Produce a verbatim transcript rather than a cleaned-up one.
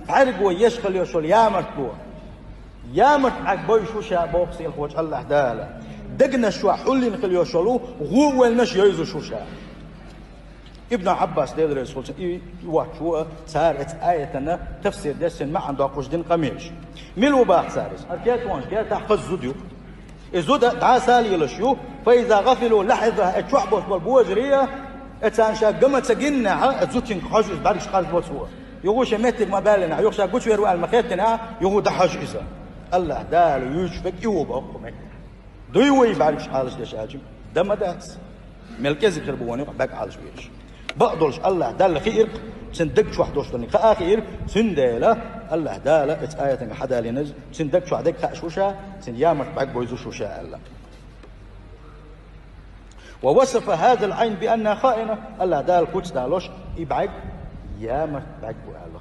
БӀарго еш хила йиш йолу ямартло. Ямарт бӀарг бойзуш ву ша боху сийлахьчу Аллахь Дала. Дегнаш чохь хьуллина хила йиш йолу гӀо а вевнаш йовзуш ву ша. Ибн Ӏаббас, Дела реза хуьлда цунна, и воцчу а, цара оцу аятана тафсир деш, цуьнан маьӀна доккхуш дина къамелаш. Мила ву боху цара иза? Хьан кертонаш кертахь хаза зуда ю. И зуда дӀасалелаш ю, фа иза гӀафилу лахьиза, и чохь болуш болу божарий, и царна ша ган ма ца гиннехь, и зудчуьнга хьожу иза, бӀаьргаш къарзабо цо. Юха шен меттиг ма баьллинехь, юха ша гучувер ву аьлла ма хеттинехь, юха дӀахьожу иза. Аллахь Дала вуьйцуш верг и ву боху кху меттиг. Дуй вай бӀаьргаш Ӏалашдеш аьлча? Дан ма дац. Мел кӀезиг хир бу вайна юкъахь бӀаьрг Ӏалашбеш. Бакъдолуш Аллахь Далла хиира, цуьнан даг чохь долуш долу хаа хиира, цундела Аллахь Дала оцу аятана хьадалийна, цуьнан даг чохь дерг хаьаш ву ша, цуьнан ямарт бӀаьрг бойзуш ву ша аьлла. Ва васафа хазал Ӏайн би анна хаина, Аллахь Дала куц далош, и бӀаьрг ямарт бӀаьрг бу аьлла.